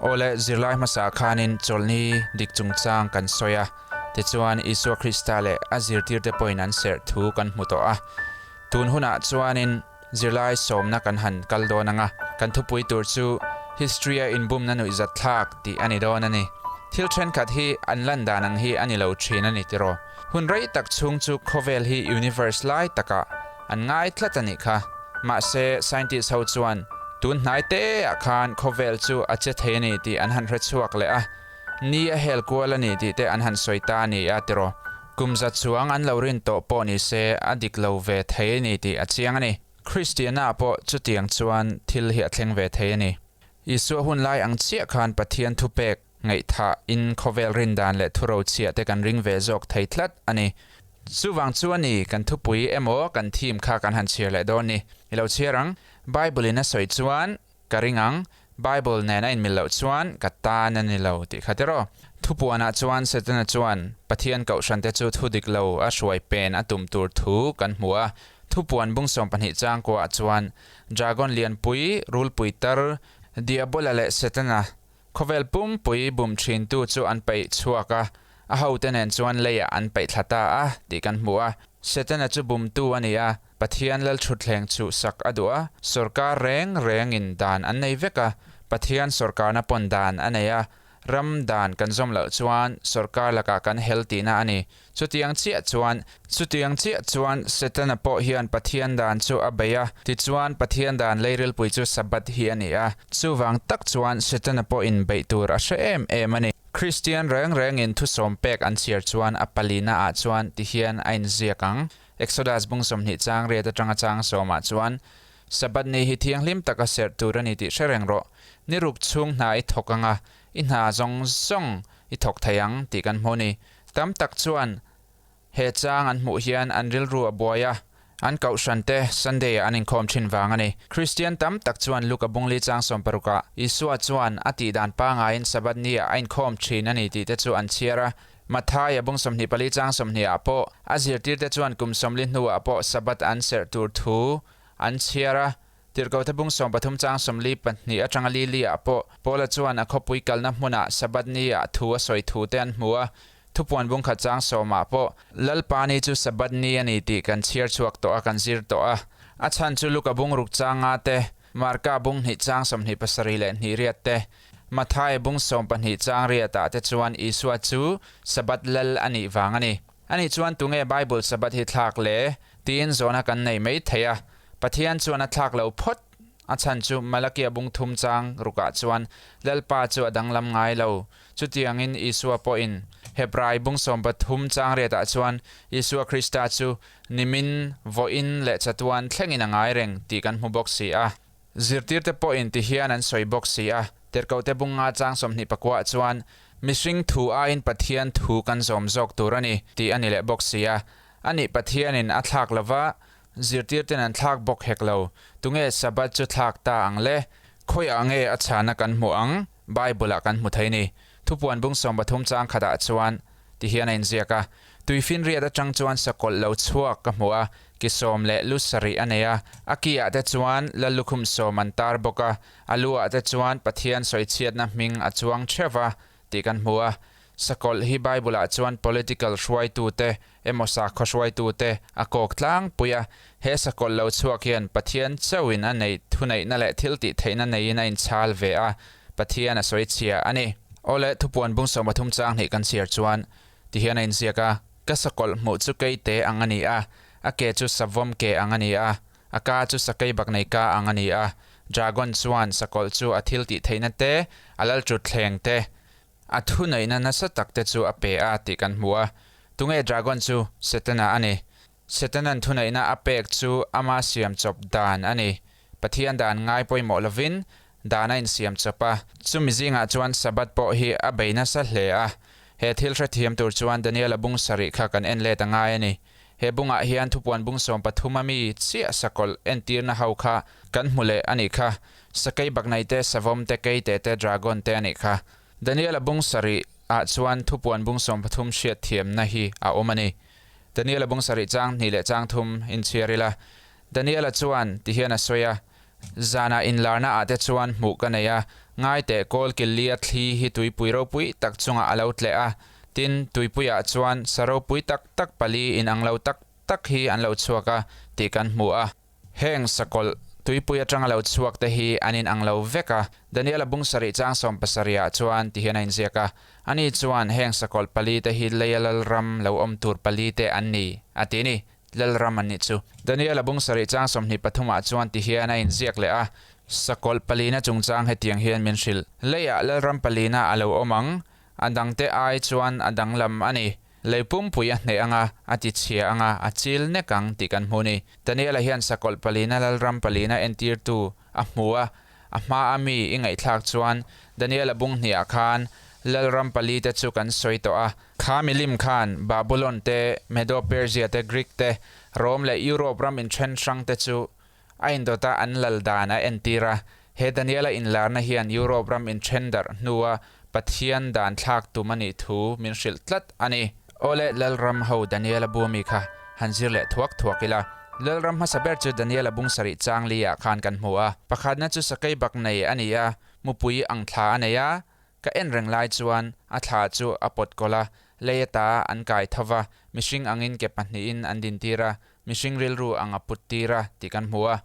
Awle, zirlai hmasa khanin chawlhni dik chungchang kan sawi a, tichuan Isua Krista leh a zirtirte pawhin an serh thu kan hmu tawh a. Tun hunah chuanin zirlai sawmna kan han kal dawn ang a, kan thupui tur chu History-a inbumna nuihzat thlak tih a ni dawn a ni. Thil thenkhat hi an lan dan ang hi a ni lo thin a ni tiraw? Hun rei tak chhung chu khawvel hi universe lai takah an ngai tlat a nih kha. Mahse, scientist ho chuan tun hnai te ah khan khawvel chu a che thei a ni tih an han hre chhuak leh a, ni a hel kual a ni tih te an han sawi ta a ni a tiraw. Kum za chuang an lo rin tawh pawh ni se a dik lo ve thei a ni tih a chiang a ni. Kristiana pawh chutiang chuan thil hi a thleng ve thei a ni. Isua hun lai ang chiah khan Pathian thupek Ngaihthah in khawvel rin dan leh thuro chhiah te kan ring ve zawk thei tlat a ni. Chuvang chu a ni, kan thupui emaw kan theme kha kan han chhiar leh dawn ni. I lo chhiar ang, Bible in a sawi chuan ka ring ang, Bible nen a inmil loh chuan ka tan a ni lo tih kha tiraw. Thupuanah chuan Setana chuan Pathian kohhran te chu thu dik lo a hruai pen a tum tur thu kan hmu a. Thupuan bung 12 changkuaah chuan Dragon lianpui, rulpui tar, Diabola leh Setana Khawvel pumpui bum thintu chu an paih chhuak a, a hote nen chuan leiah an paih thla ta a tih kan hmu a. Setana chu bumtu a ni a, Pathian lalthutthleng chhuhsak a duh a, sawrkar reng rengin dan an nei vek a, Pathian sawrkarna pawn dan a nei a, ram dan kan zawm loh chuan sawrkar lakah kan hel tihna a ni. Chutiang chiah chuan, chutiang chiah chuan Setana pawh hian Pathian dan chu a bei a, tichuan Pathian dan leirilpui chu Sabbath hi a ni a, chuvang tak chuan Setana pawhin beih tur a hre em em a ni. Kristian reng rengin thusawm pek an chhiar chuan a palina ah chuan ti hian a inziak ang, Exodus bung 20 chang riat atanga chang sawmah chuan, Sabbath ni hi thianghlim taka serh tur a ni tih hre reng rawh, ni ruk chhung hna i thawk anga, i hna zawng zawng i thawk thei ang tih kan hmu a ni. Tam tak chuan he chang an hmuh hian an rilru a buai a, an kohhran te Sunday ah an inkhawm thin vang a ni. Kristian tam tak chuan Luka bungli chang 60 ah Isua chuan a tih dan pangaiin Sabbath ni ah a inkhawm thin a ni tih te chu an chhiar a. Matthai-a bung 24 chang 20 ah pawh a zirtir te chuan kum 40 hnu ah pawh Sabbath an serh tur thu an chhiar a. Tirhkohte bung 13 chang 42 atanga li li ah pawh Paula chuan a khawpui kalna hmunah Sabbath ni ah thu a sawi thu te an hmu a, thupuan bung khat chang 10 ah pawh Lalpa ni chu Sabbath ni a ni tih kan chhiar chhuak tawh a kan zir tawh a. A chhan chu Luka bung ruk chang nga te, Marka bung hnih chang 27 leh hnih riat te, Matthai bung 12 chang riat ah te chuan Isua chu Sabbath lal a nih vang a ni. Ani chuan tunge Bible Sabbath hi thlak le? tiin zawhna kan nei mai thei a. Pathian chuan a thlak lo phawt. A chhan chu Malakia bung thum chang rukah chuan Lalpa chu a danglam ngai lo. Chutiangin Isua pawhin Hebrai bung 13 chang riatah chuan Isua Krista chu nimin, vawiin leh chatuan thlengin a ngai reng tih kan hmu bawk si a. Zirtirte pawhin ti hian an sawi bawk si a, Tirhkohte bung nga chang 29 ah chuan Mihring thu aiin Pathian thu kan zawm zawk tur a ni tih a ni leh bawk si a. Anih Pathianin a thlak lova, zirtirten an thlak bawk hek lo. Tunge Sabbath chu thlak ta ang le? Khawiah nge a chhana kan hmuh ang? Bible-ah kan hmu thei ni. Thupuan bung 13 chang khatah chuan ti hian a inziak a, Tuifinriat atang chuan sakawlh lo chhuak ka hmu a, ki sawm leh lu sarih a nei a, a ki ah te chuan Lallukhum sawm an tar bawk a, a lu ah te chuan Pathian sawichhiatna hming a chuang theuh va tih kan hmu a. Sakawlh hi Bible-ah chuan political hruaitute emaw sakhaw hruaitute a kawk tlangpui a, he sakawlh lo chhuak hian Pathian chauhin a neih thuneihna leh thiltih theihna neiin a inchhal ve a, Pathian a sawi chhia a ni. Awle, thupuan bung 13 chang hnih kan chhiar chuan ti hian a inziak a, Ka sakawlh hmuh chu keite ang a ni a, a ke chu savawm ke ang a ni a, a ka chu sakei baknei ka ang a ni a, dragon chuan sakawlh chu a thiltih theihna te, a lalṭutthleng te, A thuneihna nasa tak te chu a pe a tih kan hmu a. Tunge dragon chu? Setana a ni. Setanan thuneihna a pek chu ama siam chawp dan a ni. Pathian dan ngai pawimawh lovin dan a insiam chawp a. Chumi zingah chuan Sabbath pawh hi a bei nasa hle a. He thil hrethiam tur chuan Daniela bung sarih kha kan en let a ngai a ni. He bungah hian thupuan bung 13 a mi chiah sakawlh entirna ho kha kan hmu leh a nih kha. Sakei baknai te, savawm te, keite te, dragon te a nih kha. Daniela bung sarih ah chuan thupuan bung 13 hriat thiamna hi a awm a ni. Daniela bung sarih chang hnih leh chang thum inchhiar ila. Daniela chuan ti hian a sawi a, Zanah inlarna ah te chuan hmuh ka nei a, Ngai teh kawl kil li a thli hi tuipui ropui tak chungah a lo tleh a, tin, tuipuiah chuan sa ropui tak tak pali inang lo tak tak hi an lo chhuak a tih kan hmu a. Heng sakawlh tuipui atanga lo chhuak te hi an inang lo vek a, Daniela bung sarih chang 70 ah chuan ti hian a inziak a, ani chuan heng sakawlh pali te hi leia lalram lo awm tur pali te an ni a ti ni. Lalram an nih chu. Daniela bung sarih chang 23 ah chuan ti hian a inziak leh a, Sakawlh palina chungchang hetiang hian min hrilh. Leiah lalram palina a lo awm ang, a dangte ai chuan a danglam a ni. Lei pumpui a hneh anga, a ti chhia anga, a chil nek ang tih kan hmu ni. Daniela hian sakawlh palina lalram palina entirtu a hmu a, a hma a mi i ngaihthlak chuan Daniela bung hniah khan lalram palite chu kan sawi tawh a. Kha milim khan Babulon te, Medo-Persia te, Greek te, Rome leh Europe ram inthen hrang te chu a indawt a an lal dan a entir a. He Daniela inlarna hian Europe ram inthen darh hnua Pathian dan thlak tum a nih thu min hrilh tlat a ni. Awle, Lalram ho Daniela bu ami kha han zir leh thuak thuak ila. Lalram hmasa ber chu Daniela bung sarih chang li ah khan kan hmu a. Pakhatna chu sakei bak nei a ni a, mupui ang thla a nei a, Ka en reng lai chuan a thla chu a pawt kawlh a, lei ata an kai tho va, mihring angin ke pahnihin an dintir a, mihring rilru ang a put tir a tih kan hmu a.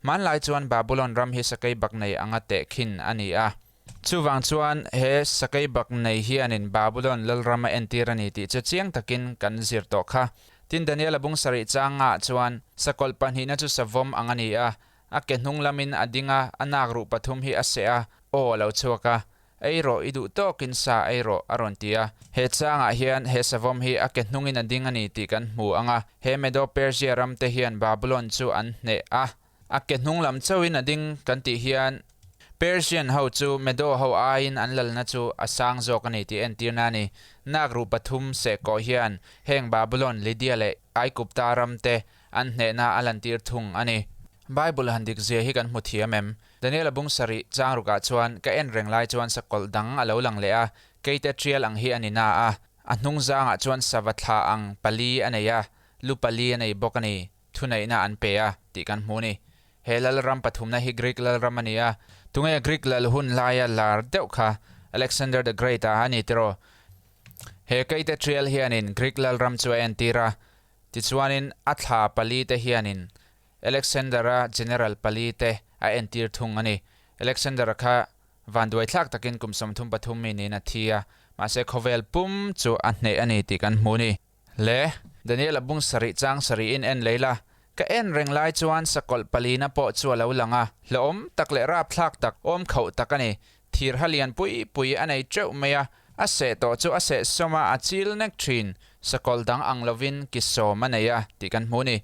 Hmanlai chuan Babulon ram hi sakei bak nei anga tehkhin a ni a. Chuvang chuan he sakei bak nei hianin Babulon lalram a entir a ni tih chu chiang takin kan zir tawh kha. Tin Daniela bung sarih changah chuan sakawlh pahnihna chu savawm ang a ni a, A ke hnung lamin a ding a, a nak ruh pathum hi a seh a, aw a lo chhuak a. Ei rawh, i duh tawkin sa ei rawh, a rawn ti a. He changah hian he savawm hi a ke hnungin a ding a ni tih kan hmu ang a. He Medo-Persia ram te hian Babulon chu an hneh a. A ke hnung lam chauhin a ding kan tih hian Persian ho chu Medo ho aiin an lalna chu a sang zawk a ni tih entirna a ni. Nak ruh pathum seh kawh hian heng Babulon, Lydia leh Aikupta ram te An hnehna a lantir thung a ni. Bible han dik zia hi kan hmu thiam em? Daniela bung sarih chang rukah chuan ka en reng lai chuan sakawlh dang a lo lang leh a, keite tial ang hi a ni na a, a hnung zangah chuan sava thla ang pali a nei a, lu pali a nei bawk a ni, thuneihna an pe a, tih kan hmu ni. He lalram pathumna hi Greek lalram a ni a, tunge Greek lal hun laia lar deuh kha Alexander the Great-a a ni tiraw? He keite tial hianin Greek lalram chu a entir a, Tichuanin a thla pali te hianin Alexander-a general pali te a entir thung a ni. Alexander-a kha vanduaithlak takin kum 33 mi niin a thi a, mahse khawvel pum chu a hneh a ni tih kan hmu ni. Le, Daniel-a bung sarih chang sarihin en lei la, ka en reng lai chuan sakawlh palina pawh chu a lo lang a, hlauhawm tak leh rapthlak tak, awm khauh tak a ni. Thir ha lian pui pui a nei teuh mai a, a seh tawh chu a seh sawm a, a chil nek thin. Sakawlh dang ang lovin ki sawm a nei a tih kan hmu ni.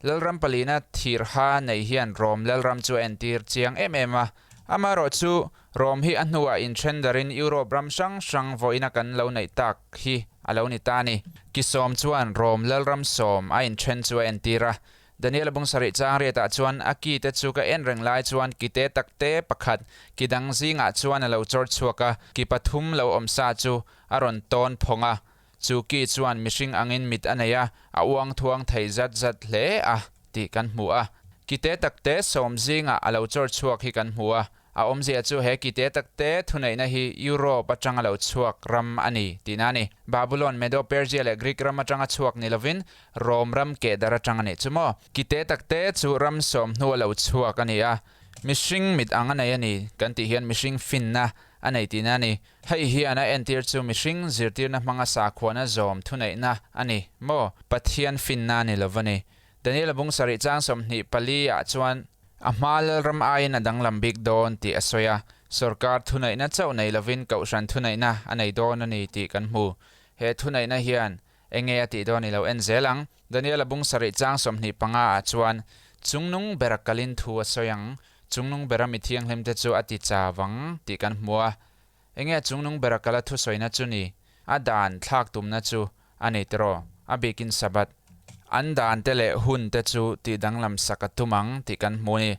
Lalram palina thir ha nei hian Rom Lalram chu a entir chiang em em a. Amaherawh chu Rom hi a hnuah inthen darin Europe ram hrang hrang vawiina kan lo neih tak hi a lo ni ta a ni. Ki sawm chuan Rom Lalram sawm a inthen chu a entir a. Daniela bung sarih chang riatah chuan a ki te chu ka en reng lai chuan ki te tak te pakhat ki dang zingah chuan a lo chawr chhuak a, ki pathum lo awm sa chu a rawn tawn phawng a. Chu ki chuan mihring angin mit a nei a, a uang thuang thei zat zat hle a tih kan hmu a. Ki te tak te sawm zingah a lo chawr chhuak hi kan hmu a. A awmzia chu he ki te tak te thuneihna hi Europe atanga lo chhuak ram a ni tihna a ni. Babulon, Medo-Persia leh Greek ram atanga chhuak ni lovin Rome ram kehdar atang a nih chu maw. Ki te tak te chu ram sawm hnua lo chhuak a ni a, mihring mit ang a nei a ni kan tih hian mihring finna a nei tihna a ni. Hei hian a entir chu mihring zirtirna hmanga sakhuana zawm thuneihna a ni maw, Pathian finna a ni lo va ni. Daniela bung sarih chang 24 ah chuan a hma lalram aiin a danglam bik dawn tih a sawi a, sorkar thuneihna chauh nei lovin kohhran thuneihna a nei dawn a ni tih kan hmu. He thuneihna hian enge a tih dawn i lo en zel ang. Daniela bung sarih chang 25 ah chuan chungnung bera kalin thu a sawi ang, chungnung bera mi thianghlimte chu a ti cha vang tih kan hmu a. Enge chungnung bera kala thusawina chu ni? A dan thlak tumna chu a nei tiraw? A bikin Sabbath. An dan te leh hun te chu tih danglam sak a tum ang tih kan hmu a ni.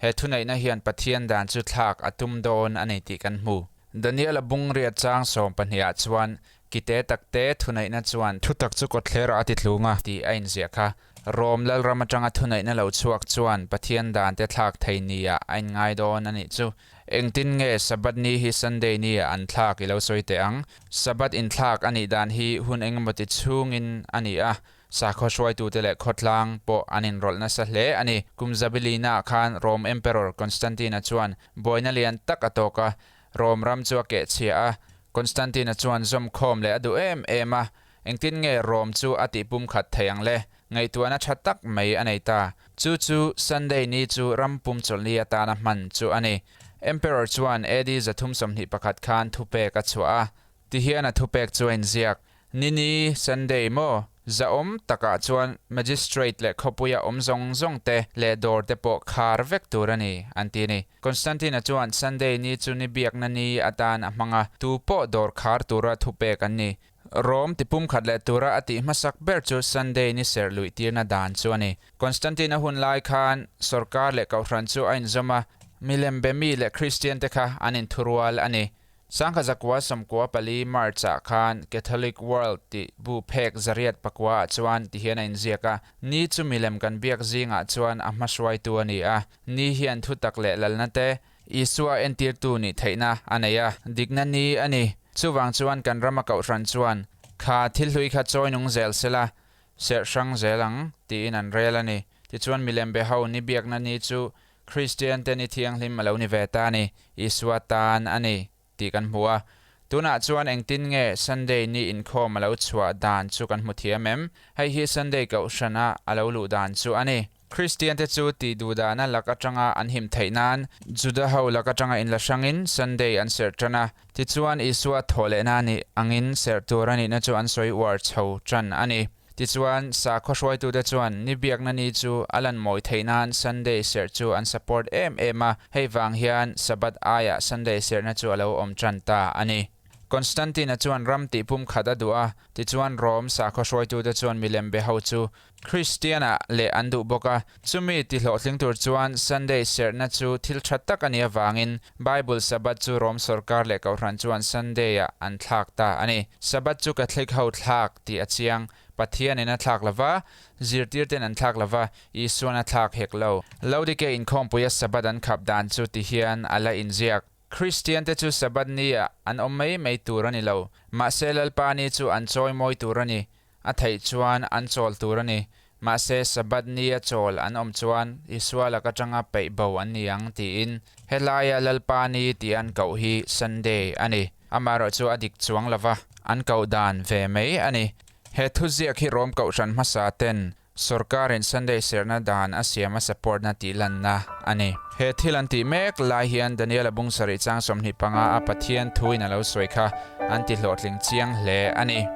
He thuneihna hian Pathian dan chu thlak a tum dawn a ni tih kan hmu. Daniel-a bungriat chang 12 ah chuan kite takte thuneihna chuan thutak chu kawtthlerah a ti tlung a tih a inziah kha. Rom lalram atanga thuneihna lo chhuak chuan Pathian dan te thlak thei nia a inngai dawn a nih chu. Engtin nge Sabbath ni hi Sunday ni ah an thlak i lo sawi teh ang. Sabbath inthlak a nih dan hi hun engemawti chhungin a ni a, sakhaw hruaitute leh khawtlang pawh an inrawlh nasa hle a ni. Kum zabilina ah khan Rom Emperor Constantine-a chuan buaina lian tak a tawk a, Rom ram chu a kehchhia a, Constantine-a chuan zawmkhawm leh a duh em em a, Engtin nge Rom chu a tih pumkhat thei ang le? Ngaihtuahna tha tak mai a nei ta. Chu chu Sunday ni chu ram pum chawlhni atana hman chu a ni. Emperor chuan AD 321 khan thupek a chhuah a. Tihian a thupek chu a inziak, Ni ni, Sunday maw? Zahawm takah chuan Magistrate leh khawpuia awm zawng zawng te leh dawr te pawh khar vek tur a ni, an ti a ni. Constantine-a chuan Sunday ni chu ni biakna ni atan a hmang a, tu pawh dawr khar tura thupek an ni. Rom ti pumkhat leh tura a tih hmasak ber chu Sunday ni serh luih tirna dan chu a ni. Constantine-a hun lai khan sorkar leh kohhran chu a inzawm a, milem be mi leh Kristian te kha an inthurual a ni. Sangha zakua 94 March-ah khan Catholic World tih bu phek 809 ah chuan ti hian a inziak a, Ni chu milem kan biak zingah chuan a hmahruaitu a ni a, ni hian thutak leh lalna te, Isua entirtu nih theihna a nei a, dikna ni a ni. Chuvang chuan kan rama kohhran chuan, Kha thil hlui kha chawi nung zel sela, serh hrang zel ang, tiin an rel a ni. Tichuan milem be ho ni biakna ni chu Kristian te ni thianghlim a lo ni ve ta a ni, Isua tan a ni, tih kan hmu a. Tunah chuan engtin nge Sunday ni inkhawm a lo chhuah dan chu kan hmu thiam em? Hei hi Sunday kohhrana a lo luh dan chu a ni. Kristiante chu tih duhdahna lak atanga an him theih nan Juda ho lak atanga inla hrangin Sunday an serh tan a. Tichuan Isua thawh lehna nih angin serh tur a nihna chu an sawi uar chho tan a ni. Tichuan sakhaw hruaitute chuan ni biakna ni chu a lan mawi theih nan Sunday serh chu an support em em a, hei vang hian Sabbath aiah Sunday serhna chu a lo awm tan ta a ni. Constantine-a chuan ram tih pumkhat a duh a, tichuan Rome sakhaw hruaitute chuan milem be ho chu Kristian-ah leh an duh bawk a, chumi ti hlawhtling tur chuan Sunday serhna chu thil tha tak a nih avangin Bible Sabbath chu Rom sorkar leh kohhran chuan Sunday-ah an thlak ta a ni. Sabbath chu Catholic ho thlak tih a chiang, Pathianin a thlak lova, zirtirten an thlak lova, Isuan a thlak hek lo. Laodike inkhawmpuia Sabbath an khap dan chu ti hian a la inziak. Kristiante chu Sabbath ni-ah an awm mai mai tur a ni lo, mahse Lalpa ni chu an chawimawi tur a ni. A theih chuan an chawl tur a ni. Mahse, Sabbath nia chawl an awm chuan Isua lak atanga peih bo an ni ang tiin helaia Lalpa ni tih an koh hi Sunday a ni. Amaherawh chu a dik chuang lova, an koh dan ve mai a ni. He thuziak hi Rom kohhran hmasa ten Sorkarin Sunday serhna dan a siam a support na tih lanna a ni. He thil an tih mek lai hian Daniel-a bung sarih chang 25 a Pathian thuin a lo sawi kha an ti hlawhtling chiang hle a ni.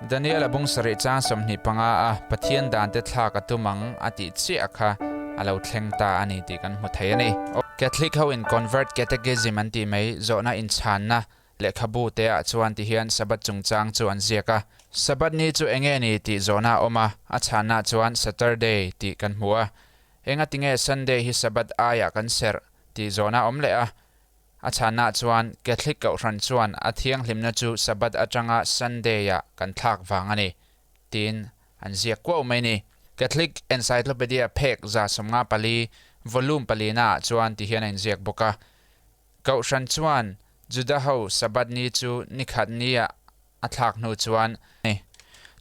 Daniel-a bung sarih chang 25 a Pathian dan te thlak a tum ang a tih chiah kha a lo thleng ta a ni tih kan hmu thei a ni. Catholic ho in Convert Catechism an tih mai zawhna inchhanna Lehkhabu te ah chuan ti hian Sabbath chungchang chu an ziak a. Sabbath ni chu enge ni tih zawhna a awm a, a chhanna chuan Saturday tih kan hmu a. Enga tinge Sunday hi Sabbath aiah kan serh tih zawhna a awm leh a. A chhanna chuan Catholic Kohhran chuan a thianghlimna chu Sabbath atanga Sunday ah kan thlak vang a ni tiin an ziak kuau mai ni. Catholic Encyclopedia phek 154 volume palina ah chuan ti hian a inziak bawk a. Kohhran chuan Juda ho Sabbath ni chu ni khat nia a thlak hnu chuan ni.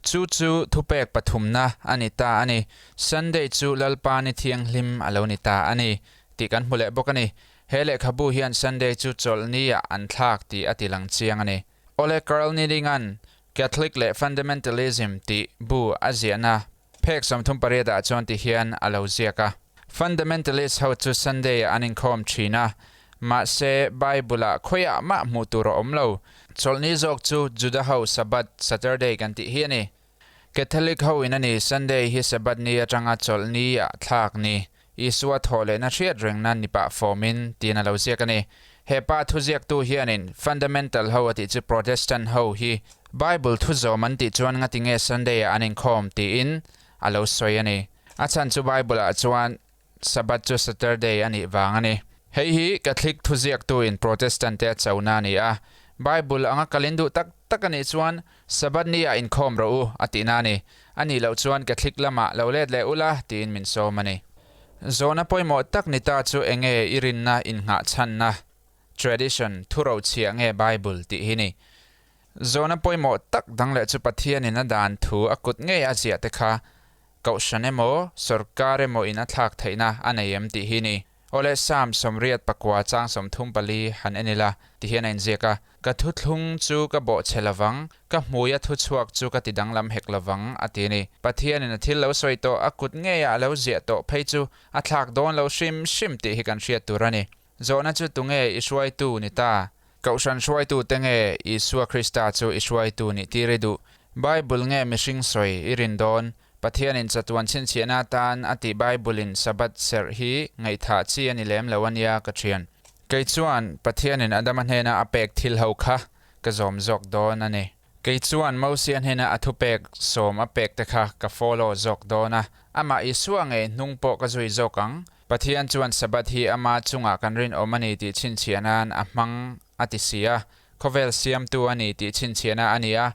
Chu chu thupek pathumna a ni ta a ni. Sunday chu Lalpa ni thianghlim a lo ni ta a ni tih kan hmu leh bawk a ni. He lehkhabu hian Sunday chu chawlh nia an thlak tih a ti lang chiang a ni. Ole Carl Nilingan Catholic leh Fundamentalism tih bu a ziahna phek 38 ah chuan ti hian a lo ziak a. Fundamentalist ho chu Sunday ah an inkhawm thin a, mahse Bible ah khawiah mah hmuh tur a awm lo. Chawlhni zawk chu Juda ho Sabbath, Saturday kan tih hi a ni. Catholic ho in a ni Sunday hi Sabbath ni atanga chawlhni ah thlak ni, Isua thawh lehna hriat rengna ni pah fawmin tiin a lo ziak a ni. He pa thuziaktu hianin Fundamental ho a tih chu Protestant ho hi Bible thu zawm an tih chuan ngati nge Sunday ah an inkhawm tiin a lo sawi a ni. A chhan chu Bible ah chuan Sabbath chu Saturday a nih vang a ni. Hei hi Catholic thuziaktu in Protestant te a chona a ni a. Bible anga kalin duh tak tak a nih chuan Sabbath ni ah inkhawm rawh u a tihna a ni. A nih loh chuan Catholic lamah lo let leh ula tiin min sawm a ni. Zawhna pawimawh tak ni ta chu enge i rinna innghah chhanna, tradition, thurochhiah nge Bible tih hi ni. Zawhna pawimawh tak dang leh chu Pathianin a dan thu a kut ngei a ziah te kha Kohhran emaw, sorkar emaw in a thlak theihna a nei em tih hi ni. Awle Psalm 84 chang 34 han en ila ti hian a inziak a, Ka thuthlung chu ka bawhchhe lovang, ka hmuia thuchhuak chu ka ti danglam hek lovang a ti a ni. Pathianin a thil lo sawi tawh, a kut ngeiah a lo ziah tawh phei chu a thlak dawn lo hrim hrim tih hi kan hriat tur a ni. Zawhna chu tunge i hruaitu ni ta? Kohhran hruaitute nge Isua Krista chu i hruaitu nih tir i duh? Bible nge mihring sawi i rin dawn? Pathianin chatuan chhinchhiahna atan a tih Bible-in Sabbath serh hi ngaihthah chi a ni lem lo a nia ka thian. Kei chuan Pathianin Adama hnena a pek thil ho kha ka zawm zawk dawn a ni. Kei chuan Mosia hnena a thupek sawm a pek te kha ka follow zawk dawn a, amah Isua ngei hnung pawh ka zui zawk ang. Pathian chuan Sabbath hi ama chungah kan rinawm a ni tih chhinchhiah nan a hmang a ti si a, khawvel siamtu a ni tih chhinchhiahna a ni a,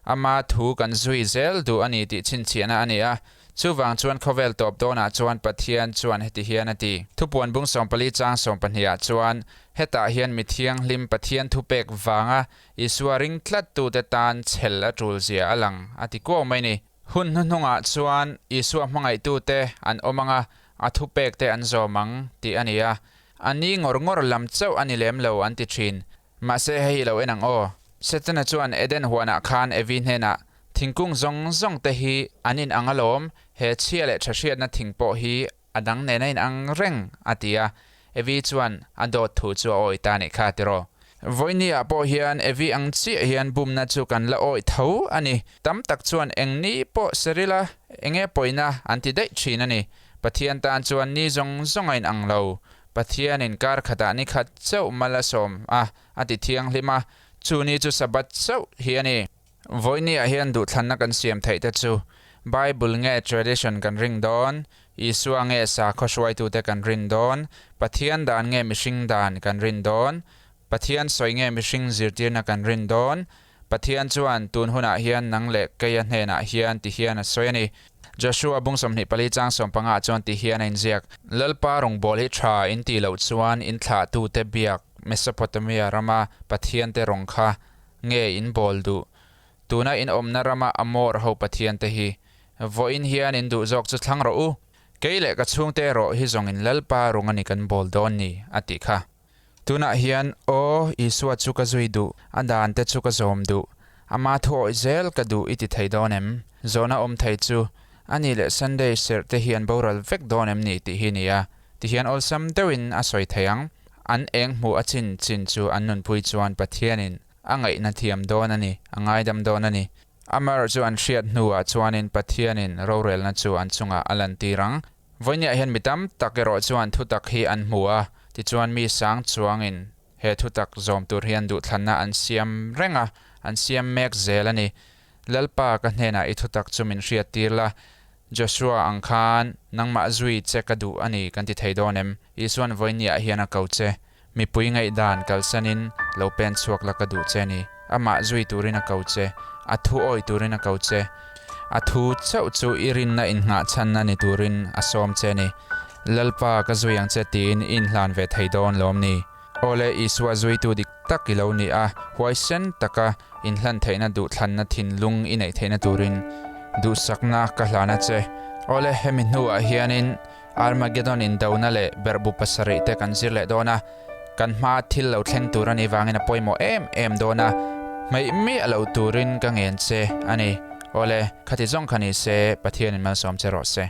Ama thu kan zui zel duh a ni tih chhinchhiahna a ni a. Chuvang chuan khawvel tawp dawnah chuan Pathian chuan heti hian a ti. Thupuan bung 14 chang 12 ah chuan, Hetah hian mi thianghlim Pathian thupek vanga Isua ring tlattute tan chhel a tul zia a lang a ti kuau mai ni. Hun hnuhnungah chuan Isua hmangaihtute an awm anga a thupekte an zawm ang tih a ni a. A ni ngawr ngawr lam chauh a ni lem lo an ti thin. Mahse hei hi lo en ang aw. Setana chuan Eden huanah khan Evi hnenah, Thingkung zawng zawng te hi an in ang alawm, he chhia leh tha hriatna thing pawh hi a dang nen a in ang reng, a ti a. Evi chuan a dawt thu chu a awi ta nih kha tiraw. Vawiini ah pawh hian Evi ang chiah hian bumna chu kan la awi tho a ni. Tam tak chuan eng ni pawh serila enge pawina an ti daih thin a ni. Pathian tan chuan ni zawng zawng a in ang lo. Pathianin kar khatah ni khat chauh mal a sawm a, a ti thianghlim a, chu ni chu Sabbath chauh hi a ni. Vawinia hian duhthlanna kan siam theih te chu Bible nge tradition kan ring dawn, Isua nge sakhaw hruaitute kan rin dawn, Pathian dan nge mihring dan kan rin dawn, Pathian sawi nge mihring zirtirna kan rin dawn, Pathian chuan tun hunah hian nang leh keia hnenah hian ti hian a sawi a ni. Joshua bung 24 chang 15 ah chuan ti hian a inziak, Lalpa rawngbâwl hi ṭha in tih loh chuan in thlahtute biak Mesopotamia rama pathiante rawng kha nge in bâwl duh? Tuna in awmna rama Amor ho pathiante hi vawiin hian in duh zawk chu thlang rawh u. Kei leh ka chhungte erawh hi zawngin Lalpa rawng a ni kan bâwl dawn ni, a tih kha. Tunah hian, Aw, Isua chu ka zui duh, a dan te chu ka zawm duh, ama thu awih zel ka duh i ti thei dawn em? Zawhna awm thei chu, A nih leh Sunday serh te hi an boral vek dawn em ni tih hi nia. Ti hian awlsam deuhin a sawi thei ang. An eng hmuh a chin chin chu an nunpui chuan Pathianin a ngaihna thiam dawn a ni, a ngaidam dawn a ni. Amaherawh chu an hriat hnuah chuanin Pathianin rorelna chu an chungah a lantir ang. Vawinia hian mi tam tak erawh chuan thutak hi an hmu a, tichuan mi sang chuangin he thutak zawm tur hian duhthlanna an siam reng a, an siam mek zel a ni. Lalpa ka hnenah i thutak chu min hriat tir la, Joshua ang khan nangmah zui che ka duh a ni kan ti thei dawn em? Isuan vawinia hian a ko che. Mipui ngaihdan kalsanin lo pen chhuak la ka duh che ni. Amah zui turin a ko che. A thu awi turin a ko che. A thu chauh chu i rinna innghahchhanna ni turin a sawm che ni. Lalpa ka zui ang che tiin i inhlan ve thei dawn lawm ni? Awle Isua zuitu dik tak i lo ni a, huaisen taka inhlan theihna duhthlanna thinlung i neih theihna turin duhsakna ka hlan a che. Awle hemi hnuah hianin Armageddon indona leh berhbu pasarih te kan zir leh dawn a, kan hma thil lo thleng tur a nih vangin a pawimawh em em dawn a, hmeih miah lo turin ka ngen che a ni. Awle, khati zawng kha ni se, Pathianin malsawm che rawh se.